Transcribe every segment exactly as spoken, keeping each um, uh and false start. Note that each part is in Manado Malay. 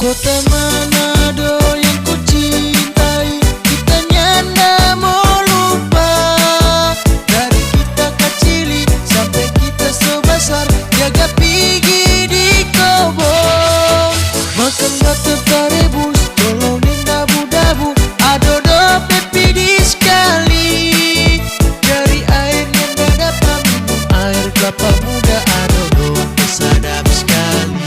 Kota Manado yang ku cintai, kita nyanda mo lupa. Dari kita kacili sampe kita so basar, jaga pigi di kobong. Makang gato tarebus, colo deng dabu-dabu, ado dope pidi skali. Dari aer nyanda dapa minum, aer klapa muda, ado dope sadap skali.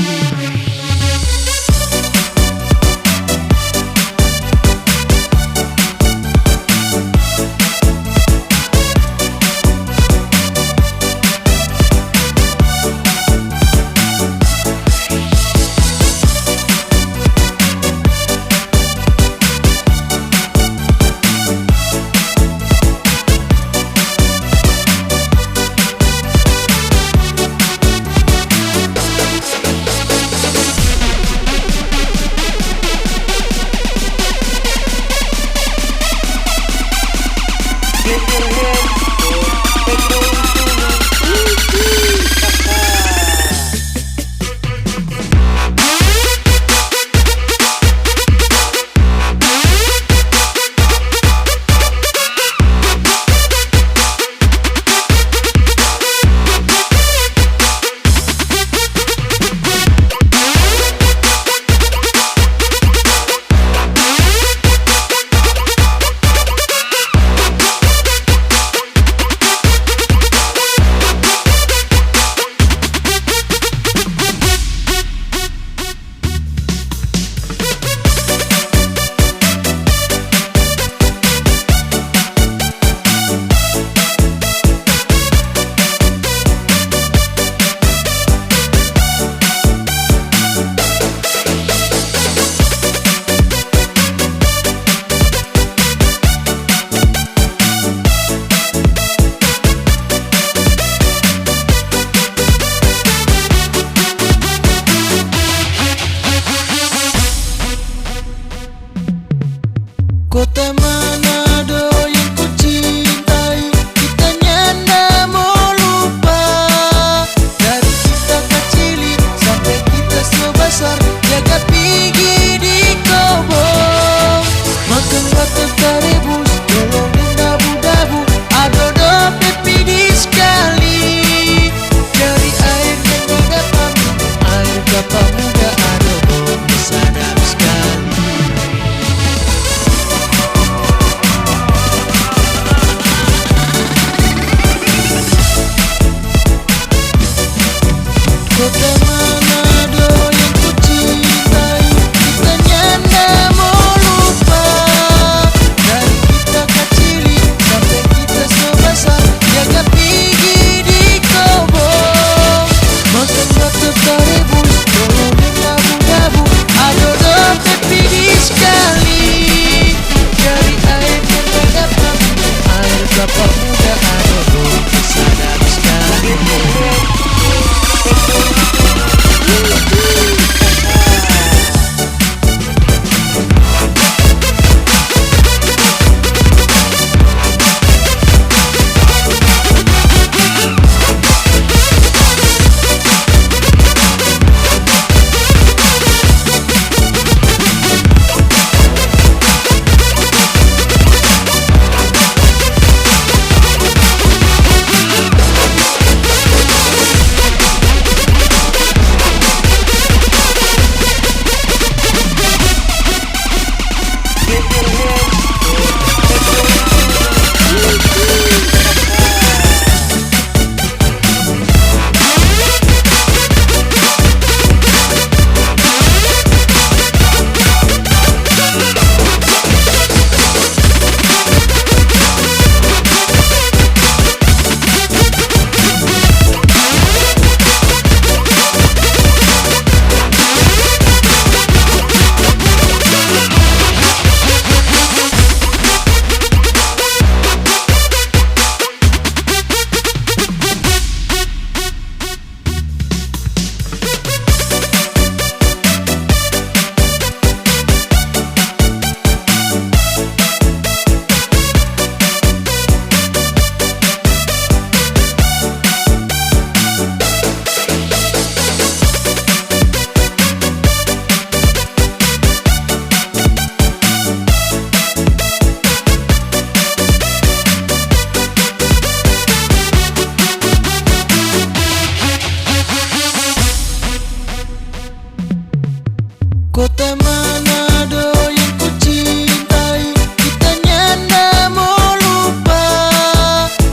Kota Manado yang ku cintai, kita nyanda mo lupa.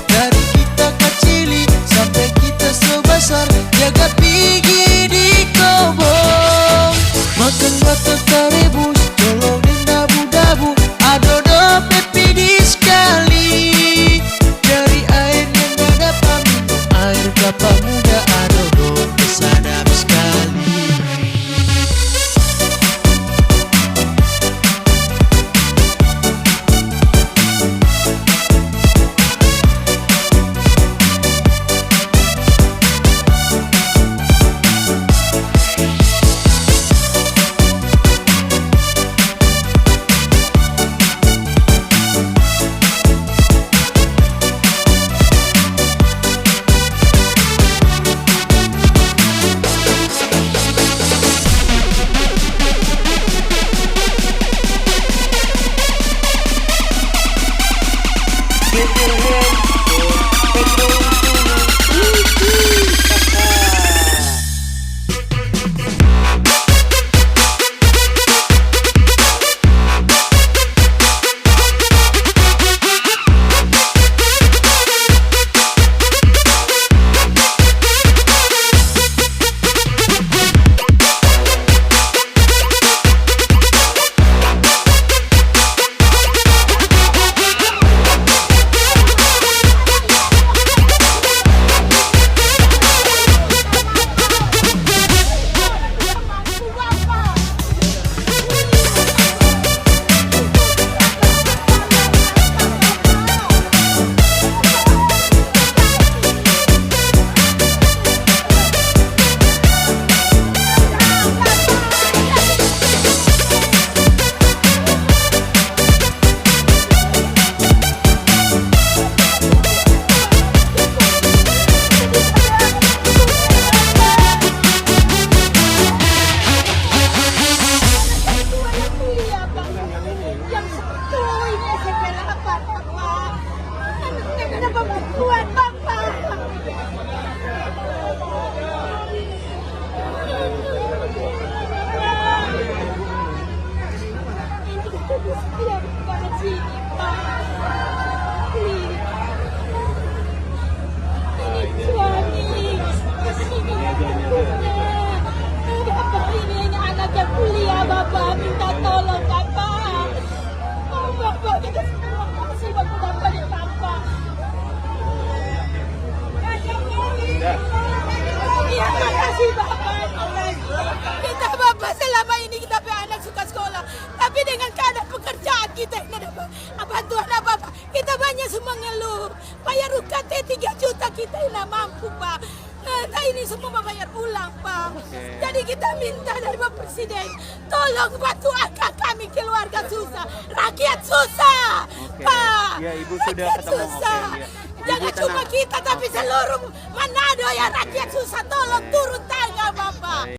Dari kita kacili sampe kita so basar, jaga pigi di kobong. Makan batata rebus, colo deng dabu-dabu, adodo pe pidi skali. Dari aer yang ada pa minum, aer kelapa muda, adodo pe sadap skali. Yang satu ini S M P delapan, Bapak. Anaknya kena pembunuhan, Bapak. Ini suami. Ini anaknya kuliah, Bapak. Minta tolong, Bapak. Oh, Bapak, kita semua kasih waktu Bapak di Bapak. Iya, makasih, Bapak. Kita, Bapak, selama ini kita pe anak suka sekolah, tapi dengan keadaan pekerjaan kita ini ada ba-, bantuan apa-apa. Kita banya so mangeluh. Bayar U K T tiga juta kita nda mampu, Pa. Eh, ta ini semua babayar ulang, Pa. Oke. Jadi kita minta dari Bapak Presiden, tolong bantu akang kami keluarga susah, rakyat susah, Oke. Pa. Ya, Ibu sudah Rakyat ketemu. Susah. Oke, ya. Jangan Ibu cuma tenang. Kita, tapi Oke. Seluruh Manado ya rakyat Oke. Susah. Tolong Oke. Turun tangan, Bapak. Baik.